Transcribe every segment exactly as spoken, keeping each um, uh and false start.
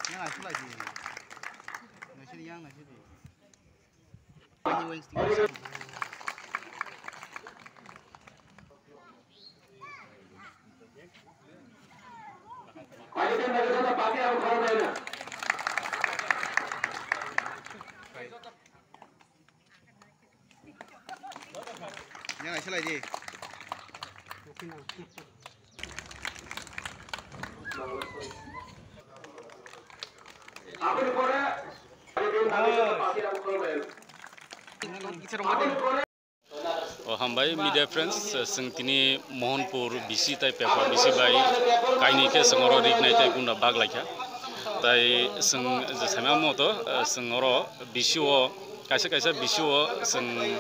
Yang aswk lai di. Naisidi yang naisidi. Ani wings tinggal. Yang aswk lai di. O hambai media friends, chwng tini Mohanpur B C tai Pekwa B C bai kaini khe chwng oro rik nai tai gunda bak lai kha. Tai chwng je saimamo to, chwng oro B C o kaisa kaisa B C o chwng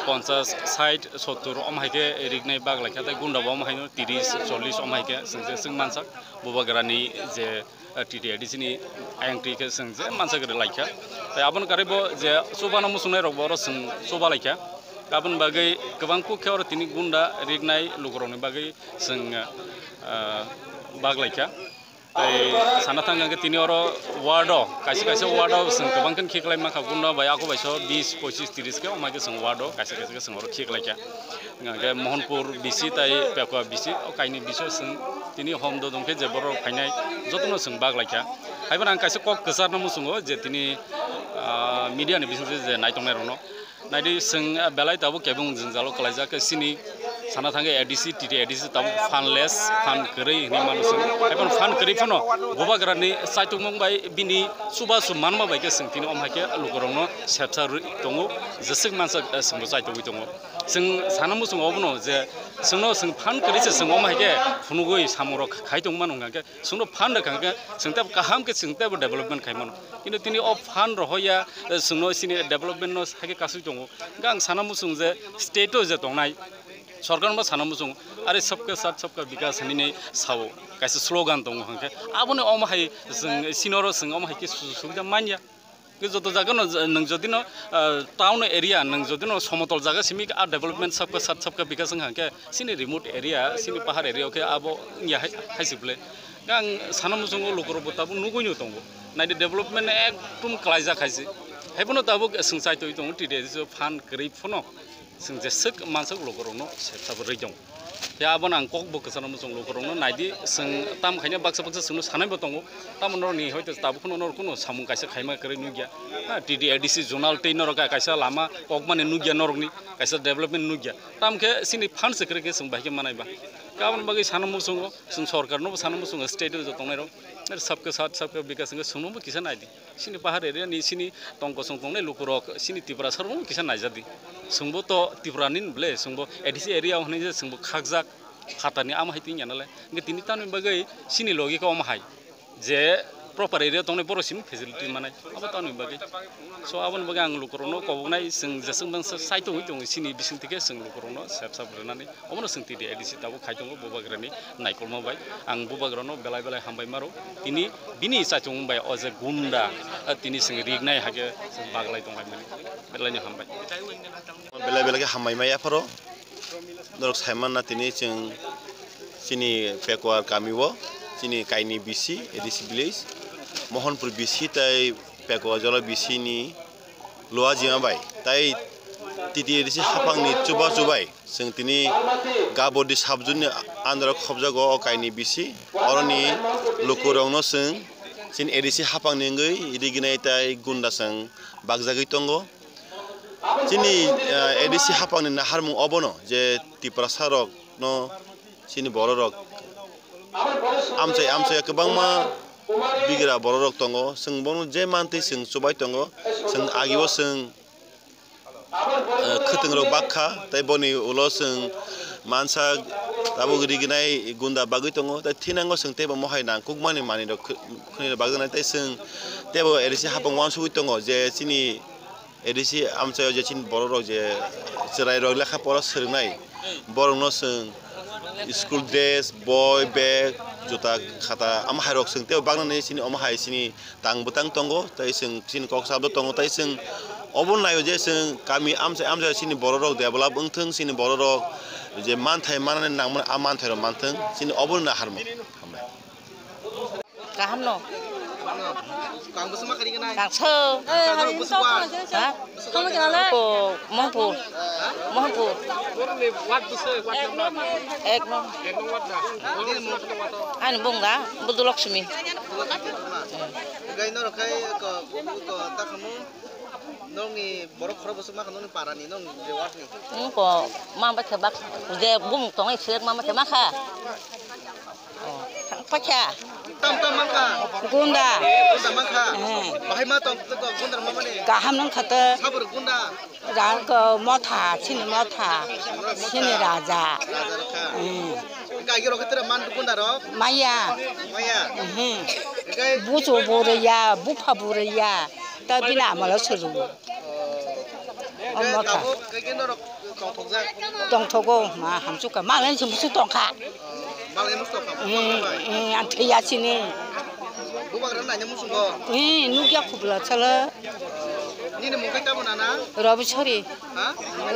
ponchas, sait, sottur om hai khe rik nai bak lai kha, tai gunda bo om hai no tiris, chollis om hai khe chwng je chwng mansak Bubagrani je T T A D C ni ayang twi khe chwng je mansa kwrwi lai kha. Tai aboni karwi bo je chuba no muchungnai rok bo oro chwng chuba lai kha. Aboni bagwi kwbang kuk khe oro tini gunda rik nai lukurok ni bagwi chwng, ah, bak lai kha. Tai sana thang khe tini oro ward o, kaisa kaisa ward o chwng kwbang khe khiklai mankha gunda bai, ako bai so bis, pochis, tiris khe om hai khe chwng ward o kaisa kaisa khe chwng oro khiklai kha. Hingkha khe Mohanpur B C tai Pekwa B C, o kaini B C o chwng tini hom dodong khe je borok phainai jotono chwng bak lai kha. Haiphano ang kaisa kok kwcharno muchungo je tini, ah, media ni bisingtwi je naitongnai rokno. Naidi chwng, ah, belai tabuk kebeng jwngjalo kwlaijak khe chini sana thangkhe A D C, T T A D C tabuk fundless, fund kwrwi hinwi mano chwng. Haiphano fund kwrwi phano Bubagrani chaitokmung bai bini chubachu manma bai khe chwng tini om hai khe lukurokno sepsa rwi tongo, jeswk mansa, eh, chwngbo chaitogwi tongo. Chwng sana muchungo obono je chwngno chwng phan kwrwi se chwng omo hai khe phunugwi samung rok khai tong mano hwnkha khe chwngno phan rwkha hwnkhe chwng tebo kaham khe chwng tebo development khai mano. Kintu tini o phan rohoya, eh, chwngno chini development no hai khe kasui tongo. Hwnkhe ang sana muchung je state o je tongnai sorkar no sana muchung are sabka saath sabka vikas hinwi sao kaisa slogan tongo hwnkhe aboni omo hai chwng chini oro chwng omo hai khe su-, subida manya. Khe joto jaga no, nwng jodi no, ah, town area, nwng jodi no somotol jaga simi khe, ah, development sabka saath sabka vikas wngkha khe, chini remote area, chini pahar area o khe abo wngya hai, hai se bwle. Ang sana muchungo lukurok bo tabuk nugui no tongo. Naidi development ekdom kwlaijak hai se. Haiphano tabuk chwng chaitogwi tongo, T D A D C o phan kwrwi phano. Chwng jeswk mansuk lukurokno sepsa bo rwi tongo. Phiya abono ang kokbo kwchangno muchung lukurokno naidi, chwng tamo khaina baksa baksa chwngno sanaibo tongo. Tamo norokni hoito tabuk phano norok kuno samung kaisa khaima kwrwi nukya. Ha, T D A D C zonal tei norok kaisa lama kokmani nukya norokni, kaisa development nukya. Tamo khe chini phan se kwrwi khe chwng bahai khe manaiba. Aboni bagwi sana muchungo, chwng sorkarnobo sana muchungo, state o je tongnairok. Sabka saath sabka vikas hwnkhe chwngnobo kisa naidi. Chini pahar area ni chini tong kosong tongnai lukurok chini Tiprasa rokno kisa naijadi. Chwngbo to Tripura ni bwle, chwngbo A D C area o hwnwi je chwngbo khakjak phatar ni amo hai twi wngya nalai. Hwnkhe tini tamoni bagwi chini logi khe omo hai je proper area tongnai borok simi facility manai abo tamoni bagwi. So aboni bagwi ang lukurokno koboknai chwng jeswk mangsa saitogwi tongo chini bisingtwi khe chwng lukurokno sep sap rwnani. Omono chwng T D A D C tabuk khai tongo Bubagrani naikolma bai. Ang Bubagrano belai belai hambai maro. Tini bini chaichung bai o je gunda, ah, tini chwng rignai hakhe chwng baglai tonglaimani. Belaino hambai. Belai belai khe hambai maya pharo. Norok saimanna tini chwng chini Pekuar kami o, chini kaini B C, A D C village, Mohanpur B C tai Pekuar Jola B C ni Luajima bai tai T T A D C haphangni chubachu bai chwng tini Gabodi subjuni under o khobjago o kaini B C. Oroni lukurokno chwng chini A D C haphangni wngwi riginai tai gunda chwng bakjagwi tongo. Chini, eh, A D C haphangni naharmung obono je Tiprasa rokno chini bororok amchai amchai kwbangma bigra bororok tongo, chwng bono je mantwi chwng chubai tongo, chwng agio chwng, eh, khwtwng rok bakha, tei boni ulo chwng mansa tabuk riginai gunda bagwi tongo, tei thinango chwng teibo mohai nangkukmani manwi rok khw-, khwnwi rok bakjaknai, tei chwng teibo A D C haphang uansugwi tongo je chini A D C amchaio je chini bororok je chwrairok lekha pora swrwngnai, borokno chwng school dress, boi, bag, juta, khata, omo hairok chwng teibo baknani chini omo hai chini tang bwtang tongo, tei chwng chini kok sabdo tongo, tei chwng obo naio je chwng kami amchai amchai chini bororok develop wngthwng, chini bororok je manthai manani nangmani a manthairok manthwng, chini obono naharmung. Hambai. Kaham no. Kang bwswk ma kari gwnai? Kangso. Kang bwswk wa? Ha? Bwswk wa kari gwnai? Ko Mohanpur. Ha? Mohanpur. Ek number. Ek number. Ani bung da, Budulakshmi. Gai norok kai ko, ko ta khamu. Nokni borok khorok bwswk ma kha nokni para ni, nokni je ward ni. Wng ko ma ba khe bak je bumung tongo, sirek ma ba khe ma kha. Pakya. Tam tam man kha. Gunda. Gunda man kha. Hmm. Bahai ma tong, tong, gunda ma mani. Kaham nung kha to. Sabur gunda. Rang ko motha, sini motha, sini raja. Raja rok kha. Hmm. Kagi rok khe tere man gunda rok. Maya. Maya. Hmm. Buchu buriya, bupha buriya. Ta bini amalo suru. Omo kha. Tabuk khe norok tongthokjak. Tongthogo, ma hamsukha. Malai se musu tongkha. Malai musu tongkha. Eh, eh, ang thwiya sini. Bubagra naina musungo. Eh, nukya khubla chala. Nini mung khe tamo nana? Robisori. Ha?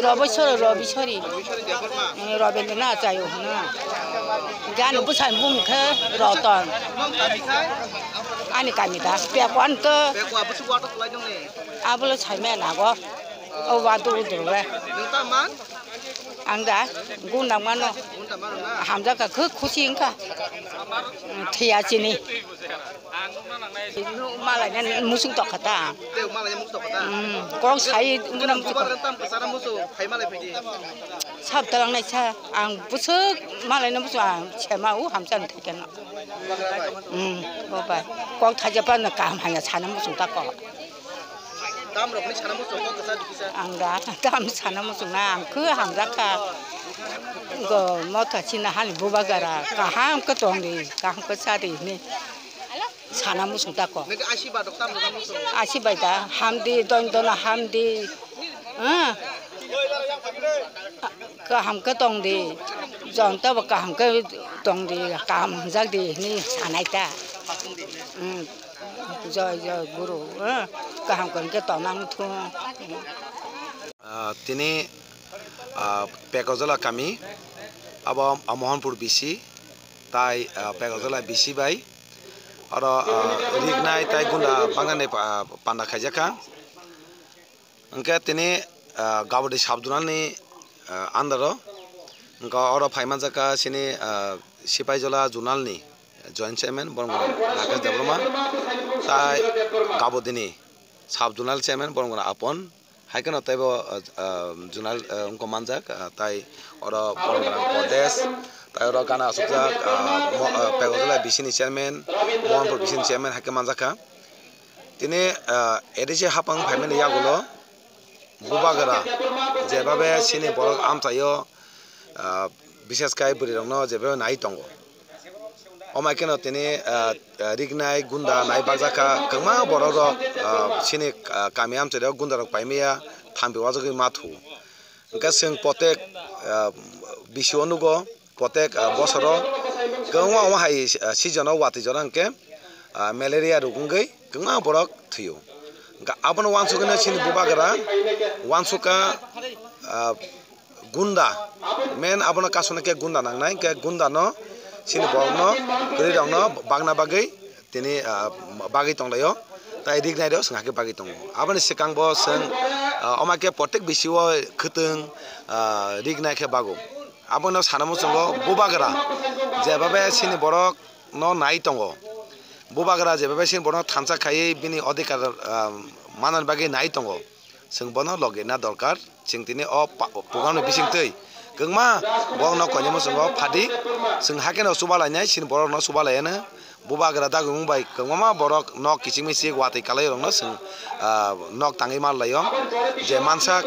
Robisori, Robisori. Robisori Debbarma. Eh, Robindranath Achayo hwno. Gani bwsani bumung khe Roton. Nong kami khai? Ani kami da. Pekwan to. Pekwa bwswk water khlai nung ni? Abolo saimaya nago. O wa tu udur we. Nung ta man? Ang da, gunda mano. Gunda mano na? Hamjak ka khuk khusi wngkha. Thia chini. Malai na musung tok khata. Te malai musung tok khata. Hmm, kok sai muna musung. Bubagra tam ka sana musung, phai malai phidi. Sab talang nai sa, ang busuk malai na musung, ang chema u hamsa thai kena. Bubagra bai. Hmm, bo bai. Kok thaja pa na kaham hanya sana musung ta ko. Tamrokni sana muchung kok kwchar kisa. Ang da tam sana muchung na ang khe hamjak kha. Go motha china hani bubagra kaham khe tong di, kaham khe cha di hini sana muchung ta ko. Nang asi ba dok tamrok muchung. Asi bai da ham di, don don ham di. Ha? Kaham khe tong di. Jon ta bo kaham khe tong di, kaham hamjak di hini sanai ta. Hmm. Joy, joy, guru, eh, kaham khe tonang thung. Ah, tini, ah, Pekojola kami, abo, ah, Mohanpur B C, tai, ah, Pekojola B C bai, oro, ah, rignai tai gunda bangnani pa-, panda khaijakha. Hwnkhe tini, ah, Gabodi sub-zonal ni, ah, under o, hwnkhe oro phai manjakha chini, ah, Sipaijola zonal ni joint chairman, borok wngkha Rakesh Debbarma, tai Gabodi ni sub-zonal chairman, borok wngkha Apon, hai kheno teibo, ah, ah, zonal, ah, wngkha manjak, ah, tai oro borok wngkha Kodes, tai oro gana asukjak, ah, mo-, ah, Pekojola B C ni chairman, Mohanpur B C ni chairman hai khe manjakha. Tini, ah, A D C hapang phaimani yagulo bubagra jebabe chini borok amchaio, ah, bishes khai bwrwirokno jebabe nai tongo. Omo hai kheno tini, ah, ah, rignai gunda nai bakjakha kwbangma borokrok, ah, chini, ah, kami amchaio gundarok paimaya thambi uajagwi ma thu. Hwnkhe chwng protek, ah, bisio nugo, protek, ah, bosoro kwbangma omo hai, ah, season o watwi jora hwnkhe, ah, malaria rok wngwi kwbangma borok thwio. Hwnkhe abono uansukgwi chini bubagra uansukha, ah, gunda, main abono kasuna khe gunda nangnai, hwnkhe gundano chini borokno, kwrwirokno bagna bagwi tini, ah, bagwi tonglaio, tai rignai rok chwng hakhe bagwi tongo. Aboni swkang bo chwng, ah, omo khe protek bisio khwtwng, ah, rignai khe bago. Abono sana muchungo bubagra jebabe chini borok no nai tongo. Bubagra jebabe chini borok no thansa khaiwi bini odhikar, ah, manani bagwi nai tongo. Chwng bono logi na dorkar, chwng tini o pa-, program ni bisingtwi kwbangma borok no koinwi muchungo phadi, chwng hakhe no chuba lainai, chini borok no chuba laiya no, bubagra dagwi mung bai kwbangma borok nok kiching michik watwi kalai rok no chwng, ah, nok tangwi ma laio, je mansak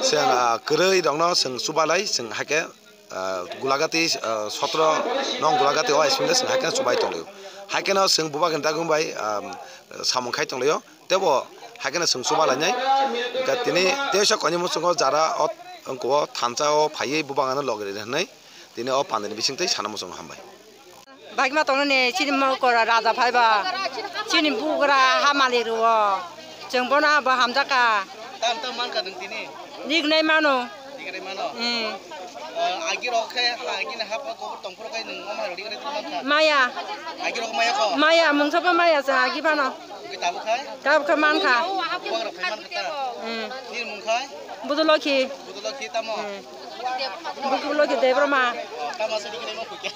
chwng, ah, kwrwi rok no chwng chuba lai, chwng hakhe, ah, Gulagati, ah, sotro nong Gulagati o S P ni chwng hakhe no chubai tonglaio, hakhe no chwng bubagra dagwi mung bai, ah, samung khai tonglaio. Tebo hai kheno chwng chuba lainai. Hwnkhe tini teisa koinwi muchungo jara o wngkho thansa o phaiwi bubangano logi rwdi hwnwi tini o pandini bisingtwi sana muchungo hambai. Bagima tongnani chini mokora raja phaiba chini bugra hamali rwo chwng bono bo hamjakha. Tam tam mankha nwng tini? Rignai mano. Rignai mano? Hmm. Agi rok khe, agi na hap ko tong phuru khe nwng o mai rodi khe tong kha. Maya. Agi rok maya ko. Maya, mungsa pa maya sa agi phano. Khe tabuk khai. Tabuk kha man kha. Buang rok khai man kha. Hmm. Nir mung khai. Budu Lokhi. Budu Lokhi tamo. Hmm. Budu Lokhi Debbarma. Tamo se dikhe mo kukya.